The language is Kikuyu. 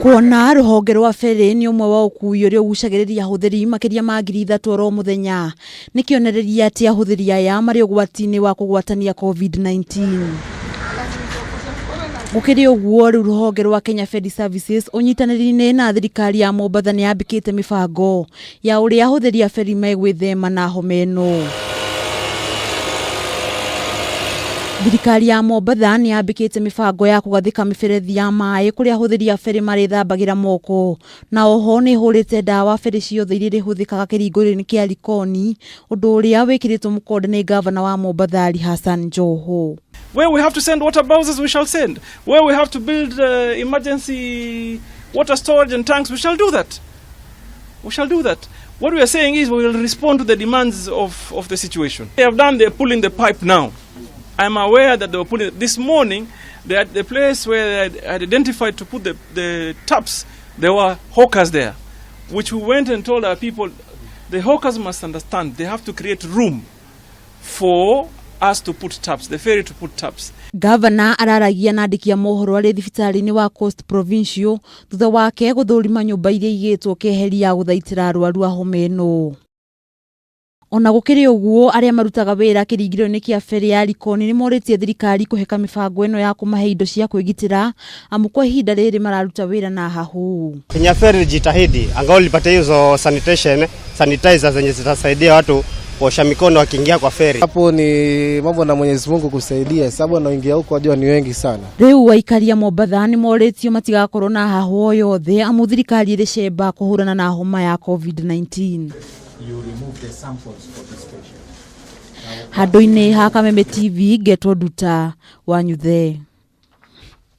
Kuona rũhonge rwa ferry nĩ ũmwe wa ũkuui ũrĩa ũgucagĩrĩria ahũthĩri makĩria ma 3,000 oro mũthenya, nĩ kĩonereria atĩ ahũthĩri aya marĩ ũgwati-inĩ wa kũgwatania COVID-19. Gũkĩrĩ ũguo, rĩu rũhonge rwa Kenya Ferry Services ũnyitanĩri-inĩ na thirikari ya Mombatha nĩ yambĩkĩte mĩbango ya ũrĩa ahũthĩri a ferry megwĩthema na homa ĩno. Thirikari ya Mombatha nĩ yambĩkĩte mĩbango ya kũgathĩka mĩberethi ya maĩ kũrĩa ahũthĩri a ferry marĩthambagĩra moko, na oho nĩ ĩhũrĩte ndawa ferry ciothe iria irĩhũthĩkaga kĩringũrĩro-inĩ kĩa Likoni, ũndũ ũrĩa wĩkĩrĩtwo mũkonde nĩ ngavana wa Mombatha Ali Hassan Joho. Where we have to send water bowsers, we shall send. Where we have to build emergency water storage and tanks, we shall do that. We shall do that. What we are saying is we will respond to the demands of the situation. They have done, they're pulling the pipe now. I'm aware that they were pulling. This morning, they at the place where they had identified to put the taps, there were hawkers there, which we went and told our people, the hawkers must understand they have to create room for us to put taps, the ferry to put taps. Gavana araragia na andĩki a mohoro arĩ thibitarĩ-inĩ wa Coast Provincial thutha wake gũthũrima nyũmba iria igĩtwo keheri ya gũthaitĩra arwaru a homa ĩno. Ona gũkĩrĩ ũguo, arĩa marutaga wĩra kĩringĩro-inĩ kĩa ferry ya Likoni nĩ morĩtie thirikari kũheka mĩbango ĩno ya kũmahe indo cia kwĩgitĩra amu kwa ihinda rĩrĩ mararuta wĩra na hahũ. Kenya Ferry jitahidi angalau lipatie hizo sanitation sanitizer zenye zitasaidia watu kuosha mikono wakiingia kwa feri. Hapo ni mambo na Mwenyezi Mungu kusaidia, sababu wanaoingia huko wajua ni wengi sana. Rĩu aikari a Mombatha nĩ morĩtio matigakorwo na hahũ o yothe amu thirikari ĩrĩ cemba kũhũrana na homa ya COVID-19. Handũ-inĩ ha Kameme TV ngetwo Nduta wa Nyuthe.